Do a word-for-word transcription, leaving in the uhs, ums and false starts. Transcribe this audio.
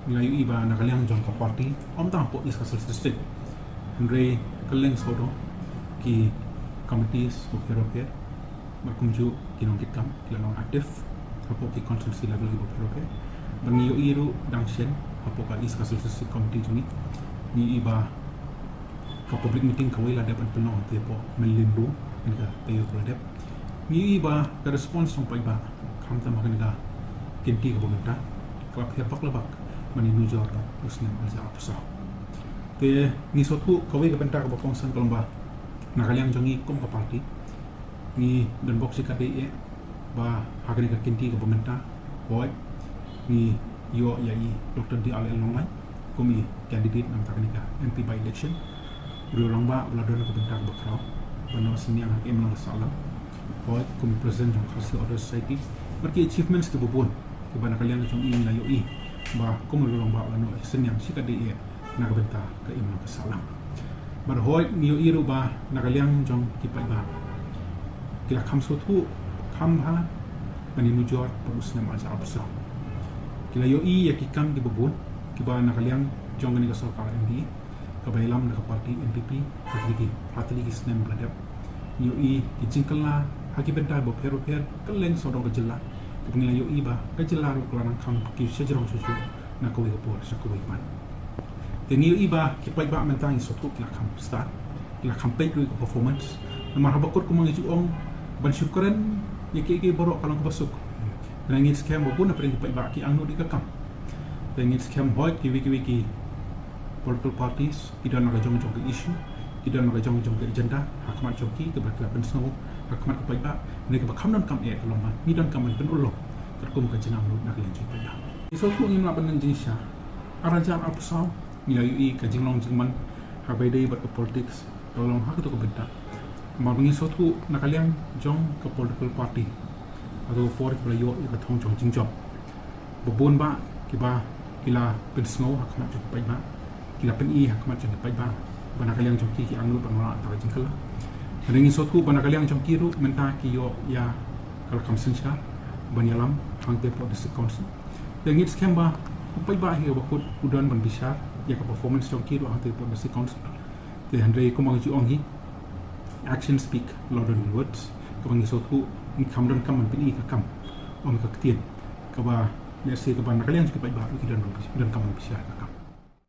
Ngi la ïohi ba na ka liang jong ka party, ym tang hapoh East Khasi Hills District, hynrei kylleng sawdong ki committees bapher bapher, bad kumjuh ki nongkitkam ki la long active hapoh ki constituency level ki bapher bapher. Bad ngi ïohi ruh dang shen hapoh ka East Khasi Hills District Committee jong ngi, ngi ïohi ba ka public meeting kawei la dep ban pynlong hangtei hapoh Mylliem Room, kane ka taïew kaba la dep. Ngi ïohi ba ka response jong paidbah, khamtam ha kane ka kynti kaba mynta, ka la pher bak la bak ban ïanujor bad u snem ar hajar arphew saw. Te ngi sngewthuh kawei ka bynta kaba kongsan ka long ba na ka liang jong ngi kum ka party, ngi don bok shi katdei eh ba ha kane ka kynti kaba mynta, hooid, ngi ïoh ïa i Doctor D R L Nonglait kum i candidate na ka bynta kane ka M P by election. U dei u rangbah ba la don ka bynta kaba khraw ban noh synñiang ha ka imlang ka sahlang, hooid, kum i president jong Khasi Audio Society. Bad ki achievements kiba bun kiba na ka liang jong i ngi la ïohi ba kum u rangbah u la noh synñiang shi katdei eh na ka bynta ka imlang ka sahlang. Bad hooid, ngi ïohi ruh ba na ka liang jong ki paidbah, ki la kham sngewthuh kham bha ban ïanujor bad u snem ar hajar arphew saw. Ki la ïohi ïa ki kam kiba bun kiba na ka liang jong kane ka sorkar M D A kaba ïalam da ka party N P P ha kine ki, ha kine ki snem ba la dep. Ngi ïohi ki jingkylla ha ki bynta bapher bapher kylleng sawdong ka jylla, kaba ngi la ïohi ba ka jylla ruh ka la nang kham ki shajrong shuh shuh na kawei ka por sha kawei pat. Te ngi ïohi ba ki paidbah mynta ngi sngewthuh ki la kham stad, ki la kham peit ruh ïa ka performance. Namar haba kut kumba ngi ju ong ban shu kren ïa kiei kiei baroh ka long kaba suk. Te ngi ngeit skhem ba bun na pdeng ki paidbah ki angnud ïa ka kam. Te ngi ngeit skhem hooid kiwei kiwei ki political parties ki don la ka jong jong ka issue, ki don la ka jong jong ka agenda ha khmat jong ki, kaba ki la pynsngew ha khmat ki paidbah. Hynrei kaba kham donkam eh ka long ba ngi donkam ban pynurlong katkum ka jingangnud na ka liang jong ki paidbah. Ngi sngewthuh ngim lah ban don jingshisha. Ar hajar arphew saw ngi la ïohi ka jinglong jingman ha kaba ïadei bad ka politics ka long ha kato ka bynta. Namar ba ngi sngewthuh na ka liang jong ka political party, hato ka por kiba la ïoh ïa ka thong jong jingjop, ba bun bah kiba ki la pynsngew ha khmat jong ki paidbah, ki la pyni ha khmat jong ki paidbah ba na ka liang jong ki ki angnud ban wanrah ïa ka jingkylla. Hynrei ngi sngewthuh ba na ka liang jong ki ruh mynta ki ïoh ïa ka lakham synshar ban ïalam hangtei hapoh District Council. Te ngi ngeit skhem ba u paidbah hi kaba kut u don ban bishar ïa ka performance jong ki ruh hangtei hapoh District Council. Te hynrei kumba ngi ju ong hi, actions speak louder than words. Kaba ngi sngewthuh ngi kham donkam ban pyni ka kam, ym ka ktien. Kaba lehse kaba na ka liang jong ki paidbah ruh ki don ban, donkam ban bishar.